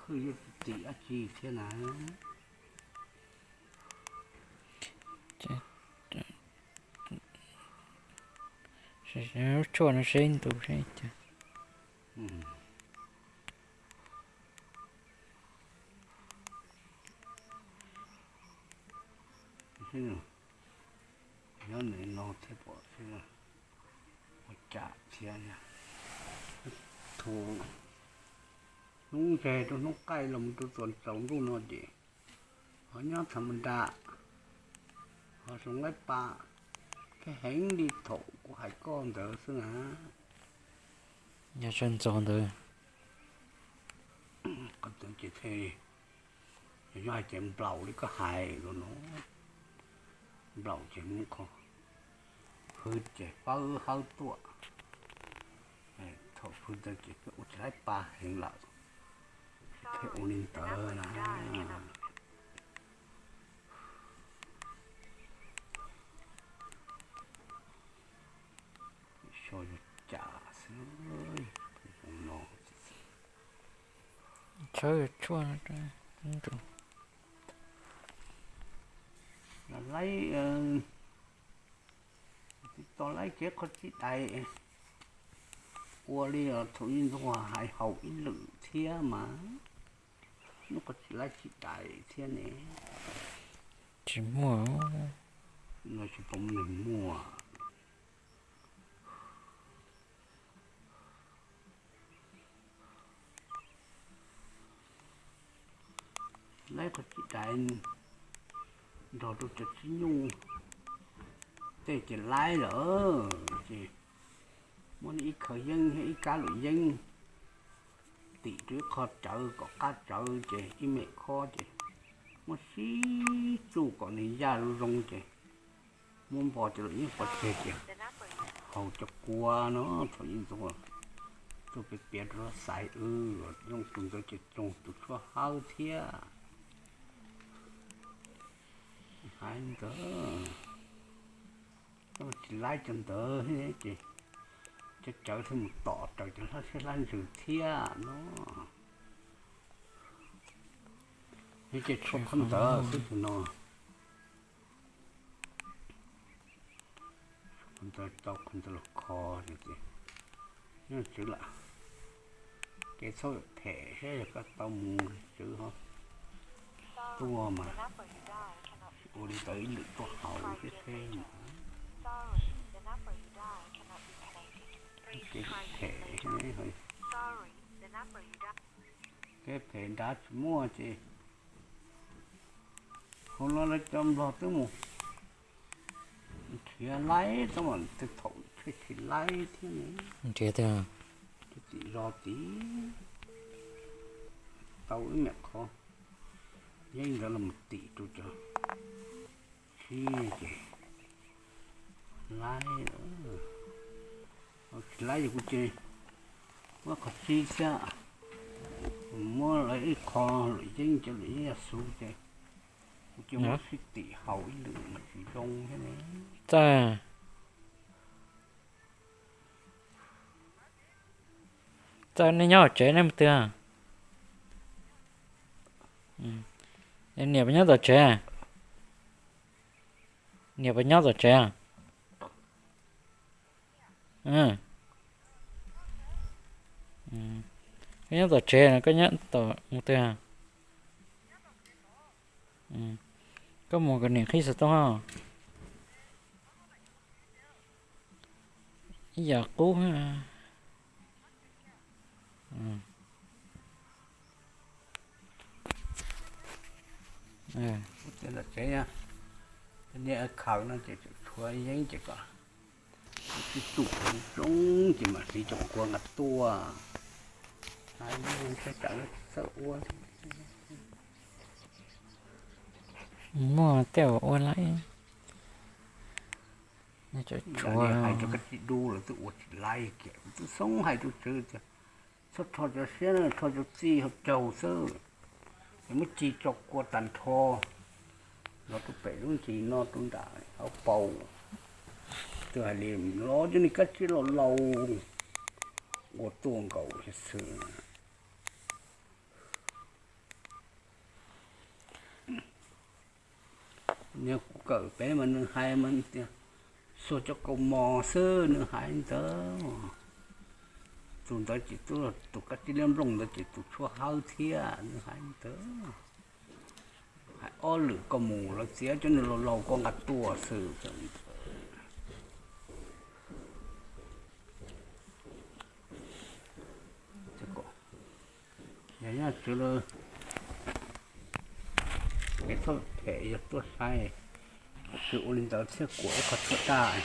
Khwj yuav tsis tim dab tsi thiab na. Lub tshuaj no seb ntu seb cas. Nyob ntawm no thiab pom seb ua cas thiab. Thaum hnub ntseg rau hnub qaij los mus rau txog tsaus ntuj no ces ho nyob tham ma nra, ho zoo laib pa thiab heev li thaum kuv hais koj ntawd xwb na. Yog tsawg ntxog ntawd, qhov ntawd ces thiaj yog hais tias nplaum li koj hais los no, nplaum ces muab qho hwj ces fawb hawb tuaj. Thaum hwj ntawd ces ua tsis laib pa heev lawm, thiaj ua li ntawd na. Xyov yog cas xwb, no tshawb tshuaj no. Laib, tsis tau laib kev qhov txi dais ua li thaum ub ntxuag hais haum ib lwm thiab mas, nws qhov txi laib txi dais thiab ne. Tsis muaj, no tsis pom neeg muaj. Laib qhov txi dais nrog rau cov txiv nyuj tej ces laib lawm ces muab ib khawv yeeb thiab ib kab luam yeeb tim rau ib qho cawv kom qab tsawv ces ib me khob ces muab sib tsuj kom nws yaj zoo zoo ces muab npo cov luam yeeb pov tseg ces haus cov kua no thaum ub ntxuag tuaj piav piav rau xaiv wb zoo tus ntawd ces tsoog tus tshuab hawb thiab. Hais ntawd tsis laib cov ntawd ces cov cawv thiaj mus tom raws cov hlab siab hlab ntsws thiab no. Ces tshuav qhov ntawd xwb tus no. Qhov ntawd tau qhov ntawd los kho ces nyob tswv lawm. Kev txhob phem saib yog koj tau mus tswv ho tuaj mas ua li ntawd ib lwm tuaj haus seb seb. Kev phem, kev phem nrad tsis muaj ces hauv no lawv cov nplog twb mus nrhiav laib tau mas tej thaum thiaj tsis laib thiab ne. Nrhiav twg? Tim zos tid tau ib me qho yeeb ntawd los mus tim rau cov txib ces laib. Tsis laib ces kuv ces muab qhov txib thiab muab lawv ib qho luam yeeb cov luam yeeb yaj xu ces kuv cia muab sib tim haus ib lwm mas tsis zoo thiab ne. Txawj, txawj nej nyob hauv tsev nej mus twg? Niam puas nyob tom tsev? Niam puas nyob tom tsev? Koj nyob tom tsev no koj nyob tom mus twg? Koj mus kom niam qhib xov tooj. Ib yam qub. Tsev, niam khaws no ces tshuav yeeb ces kom sib tsum zoo ces mam siv cov kua nqa tuaj. Txawj ua, muaj tej uas ua laib. Tshuav hais rau koj txiv dub lawv twb ua tsis laib kiag, kuv twb xoob hais rau tswv tias txhob rho cov siab, rho cov txij hauv caug xwb, es muab ci tso kua tag nrho los rau pem lub ntsis no rau nram hauv paus. Twb hais li los cov niag kab tsib laus laus ua tuaj nkaus xwb. Niag kuv kawm pem mas nws hais mas tias xuas cov kaus mos xwb, nws hais ntawd. Tus ntawd ces tus kab tib liab nplooj ntawd ces tus tshuab hawb thiab, nws hais ntawd. Hais ob lwm koj mus lawv txiav cov niag laus laus koj nqa tuaj xwb. Yog Vajtswv lawm, es txhob phem yog tuaj saib, Vajtswv ua li ntawd thiaj kuam ib qho tshuaj daj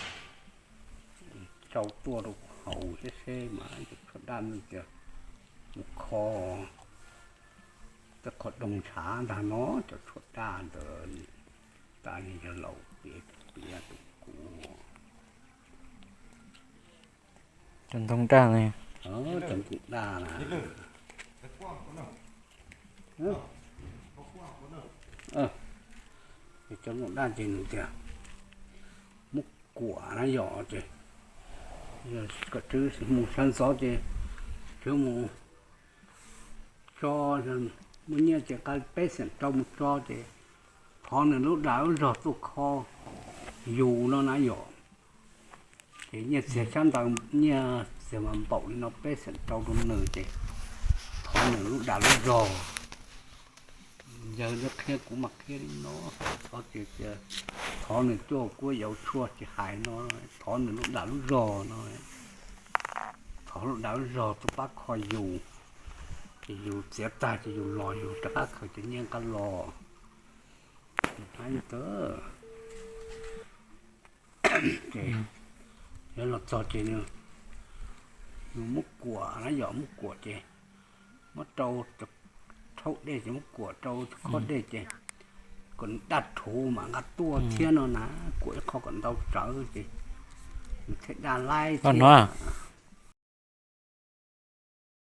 rau tuaj rau haus seb seb mas cov tshuaj daj no tias mus kho tej qhov doog ntshav ntag no, cov tshuaj daj ntawd tas li yog laus piav piav rau kuv. Cov ntoo daj, cov ntoo daj na. Cov ntoo daj ces nws tias muab kuam na yom, ces kom Tswv mus sawv ntxov ces Tswv mus tso, muaj nyiaj ces nqa peb xeem rau mus tso ces thov nws lub dag lub zog tuaj kho yus no na yom. Ces nyiaj txiag xyab ntawv, nyiaj txiag mas npaum li no peb xeem rau rau nws ces thov nws lub dag lub zog. Yawg lawv qhia kuv mas qhia li no, thov tias, thov nws cuaj kuab yau tshuaj tsis hais no, thov nws lub dag lub zog no, thov lub dag lub zog tuaj pab kho yus, ces yus txiav tag ces yus los yus rov qab khaws cov nyiaj nqa los. Hais li ntawd. Ces yog los txog ces nws muab kuam na yom, muab kuam ces muab rau cov rhaub dej ces muab kuam rau cov khob dej ces kom nws daj rhuv mam nqa tuaj thiab no na, kuam ib qho kom ntau tsawv ces nws thiaj daj laib thiab.